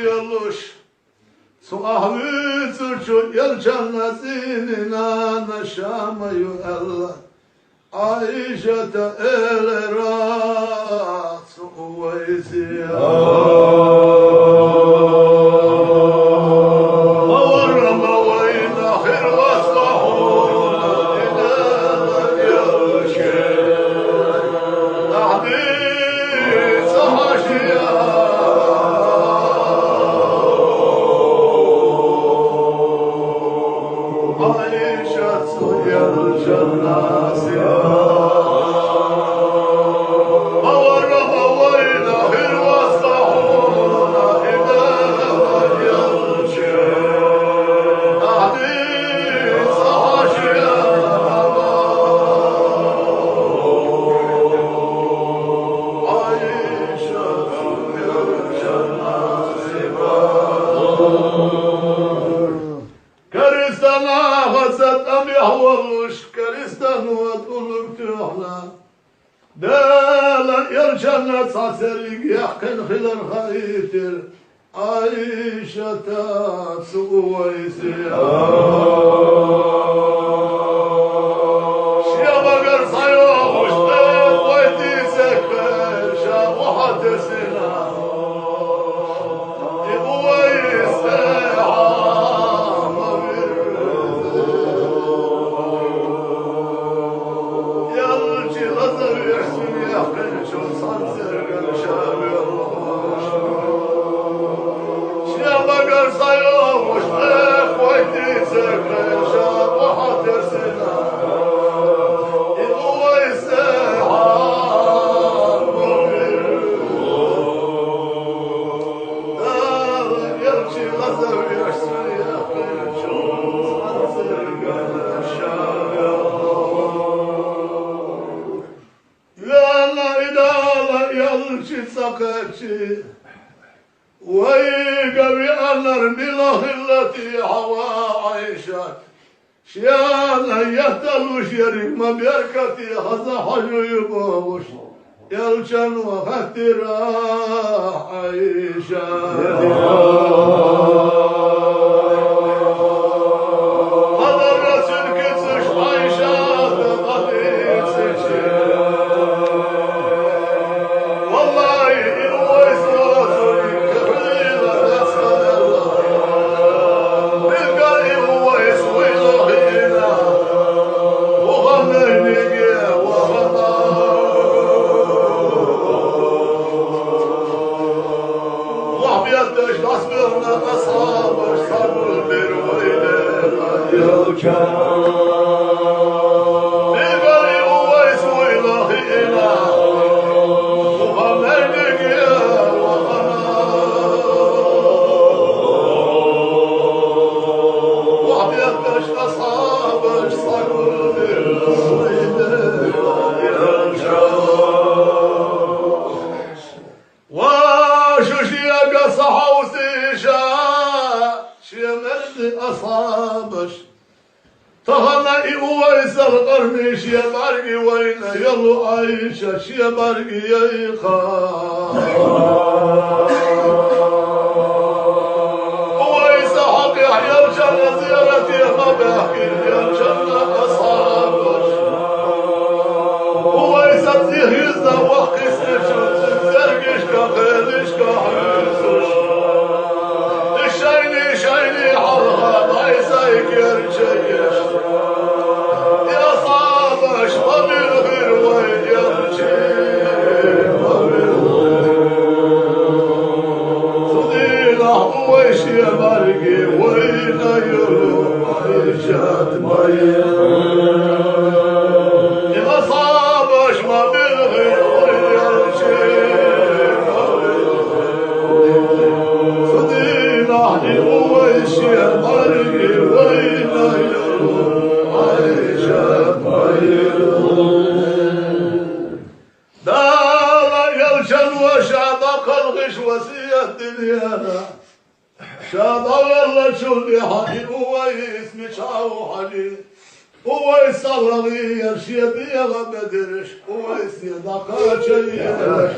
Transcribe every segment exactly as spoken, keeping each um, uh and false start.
йолуш, цу ахӀвуьйцурчу элчанна цӀийнан нана Шама ю аьлла, Ӏайшата элира цу Увайсе. Ма варра, ма вайна, хир васкахьуна, и Дала элча. Ахьди ца хьажа. Ӏайшат цу элчанна сиха. Ма варра, ма вайна, хир васкахьуна, и Дала элча. Ахьди ца хьажа. Ӏайшат цу элчанна сиха. Керста нахаца тӀамехь волуш, керстано тӀулг туьхна. Далан элчанна цхьа церг яьккхина хилар хаийтира Ӏайшата цу Увайсе. Шен багара схьайогӀуш тӀе вай дийца кхайша охьатесина. И Увайс тӀехьа ма вирза. Ялчи лазавеш цуьнан яьккхинчул цхьана цергара ша воьлхуш. Шен багара схьайогӀуш тӀе вай дийца кхайша охьатесина. И Увайс тӀехьа ма вирза. Дала элчи лазавеш цуьнан яьккхинчул цхьана цергара ша воьлхуш. Веана и Дала элчи цӀа кхаьччи, вайга веанар мила хилла те хьан, ва Ӏайшат? Шена етталуш ерриг ма беркате хаза хьожуй бохуш, элчано хаьттира Ӏайшат. Ма дарра цуьнан кицаш Ӏайшата къа дийцича. Валлахьи, и Увайс воцург кхин хуьлийла дац аьлла. Билггал и Увайс вуйла хиъна, вуха майниге вахана. Вахь бетташ дӀасабевлла асхьабаш схьагулбира вайна. Билггал и Увайс вуйла хиъна, вуха майниге вахана. Вахь бетташ асхьабаш схьагулбира вайна. Ва шу шега ца хьовсийша, шен мерза асхьабаш. Тахана и Увайсал къарни шен бӀаьрге вайна йолу Ӏайша шен бӀаьрге яйхна. Увайса хьокъехь элчанна зиярате ма баьхкира элчанна асхьабаш. Увайса цӀийх йизна вахкхиссича, цуьнан цергашка, кхелашка хьуьйсуш. И шайни-шайни хьалха дӀасай керча еш. И асхьабаш ма билхира вай элчи, ма билхира. Цу дийнахь Увайс шен бӀаьрге вайна йолу Ӏайшат ма елира. И асхьабаш ма билхира вай элчи, ма билхира. Цу дийнахь и Увайс шен бӀаьрге вайна йолу Ӏайшат ма елира. Дала элчано ша дӀакхалхаш васият динера. Ша дӀавеллачул тӀаьхьа и Увайс мичахь ву хьажий? Увайс цӀа лахъе яра шен дегӀан бедарш, Увайсе дӀакхачаелаш.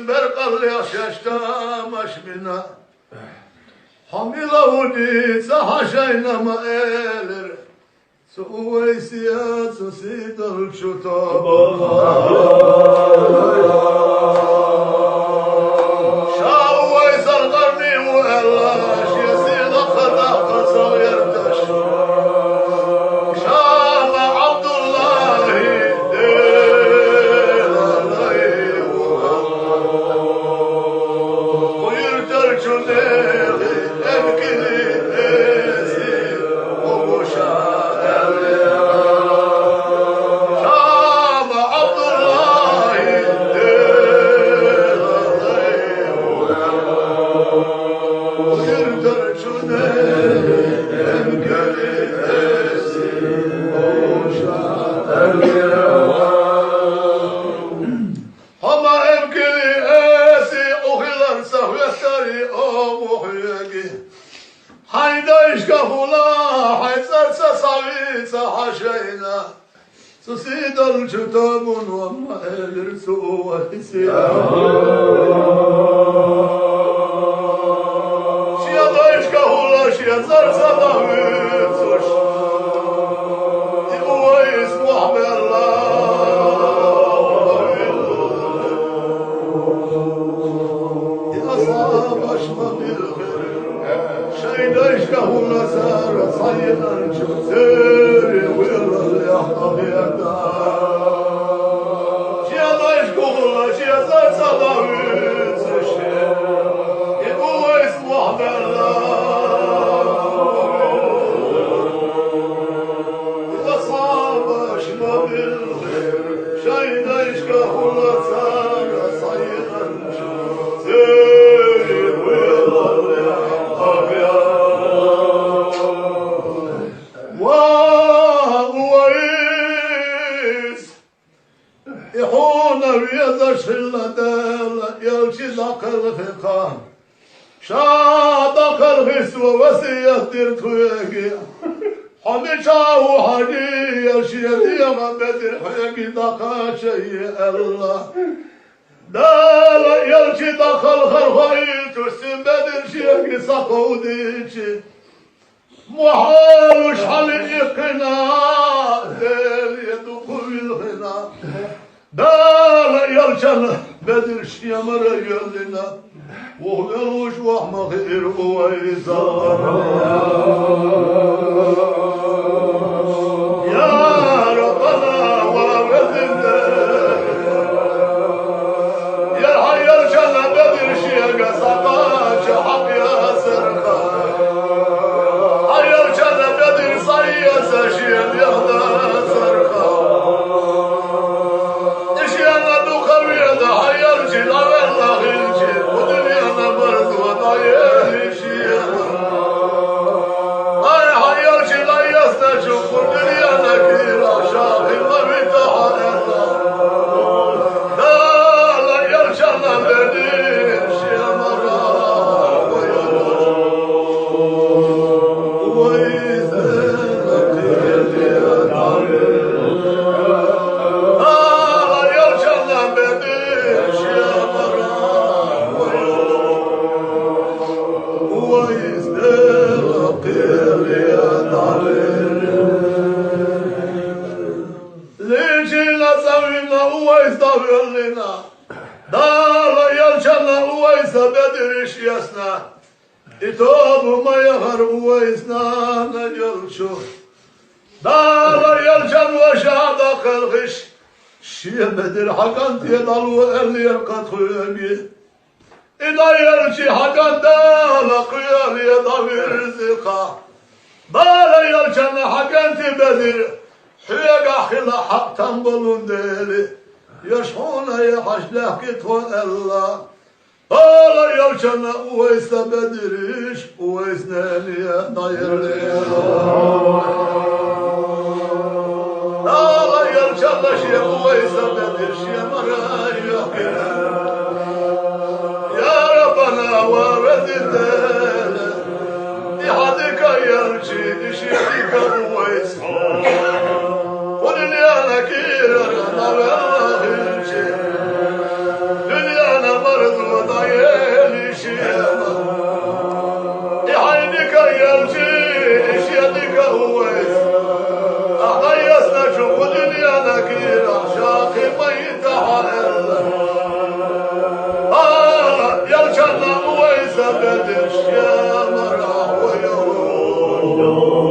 беркъаллех шаьш тамаш бина. Хьо мила ву, дийца хьан шайна ма элира. Цу Увайсе цу сийдолчо тоба. Ша Увайс ал-Къарни ву аьлла, шен сийлахь хатӀа кхаъ ца гӀерташ. Ша ма Ӏабдуллахьи Делан лай ву. Кху юьртарчу нехан эмкали эсий хӀу гуш аьлла. Ша ма Ӏабдуллахьи Делан лай ву. Кху юьртарчу нехан эмкали эсий хӀу гуш аьлла. Хьо ма эмкали эсий хиларца хӀоьттарий оха хьоьга. Хьайн дайшкахула хьайн цӀарца схьавийца хьан шайна. Цу сийдолчо тоба ма элира цу Увайсе. Шен дайшкахула шен цӀарца дӀавуьйцуш. И Увайс мохь баьлла. И асхьабаш ма биллхира. Шайн дайшкахула цара схьаеанчу церан валлаллех къахетта. Шен дайшкахула шен цӀарца дӀавуьйцуш. И Увайс мохь баьлла. Асхьабаш ма биллхира. Шайн дайшкахула цара схьаеанчу церан валлаллех къахетта. Ва Увайс! И хьуна везаш хилла Дала элча дӀакхелхина. Ша дӀакхелхиса весет дира тхоьга. Хьо мичахь ву хьажа, шен дегӀа бедар хьоьга дӀакхачае аьлла. Дала элча дӀакхалхар хоуьйтуш, цуьнан бедар шега схьакховдийча, мохь олуш хьалаиккхина, Деле дукха вилхина. Дала элчан бедар шен мара йоьллина. Вуха веллачу вахь ма хиира Увайс. Я Раббана, ва везан Дела! Я хьан элчан бедар шега схьакхача хьакъ яцара хьа. Хьан элчан бедар схьаэца шен леха дацара хьа. И шена дукха веза хьан элча дӀавелла хилча, кху дуьненан марзо дӀаелира шена. Ай, хьан элча дӀаэцначу кху дуьненан кийрахь ша хила ма вита хьан аьлла. Дала элчан бедар шен мара вайна. Увайс Дела кхеле дӀавелла. Дала элчан бедар шен мара вайна. Увайс Дела кхеле дӀавелла. Лийча цӀа вина Увайс дӀавоьллина. Дала элчан Увайсан бедараш эцна. И тоба ма яхара Увайсан нана йолчу. Дала элчан ваша дӀакхелхаш, шен бедар хьан кӀанте дӀало аьллера-кх тхоьга. И дӀаелча хьан кӀант Дала кхеле дӀавирзи-кх. Дала элчан хьан кӀанте бедар хьоьгахь хила хьакъ там болун дели, ерш хьуна яхьаш лаьхки тхо аьлла. Дала элчан Увайсан бедараш Увайсан нене дӀаеллера. Дала элчан шен Увайсан бедар шен мара йохкийна. Я Раббана, ва везан Дела! И хьан дика элча, и шен дика Увайс кху дуьненан кийрара дӀавелла хилча, дуьненан Иши, ихьайника елчи, ишедика увайс. Ахъайясна чу худуньяна кира, шахи майта хьаэлла. А, елчанна увайса бедеш, я мара, ой, ой, ой.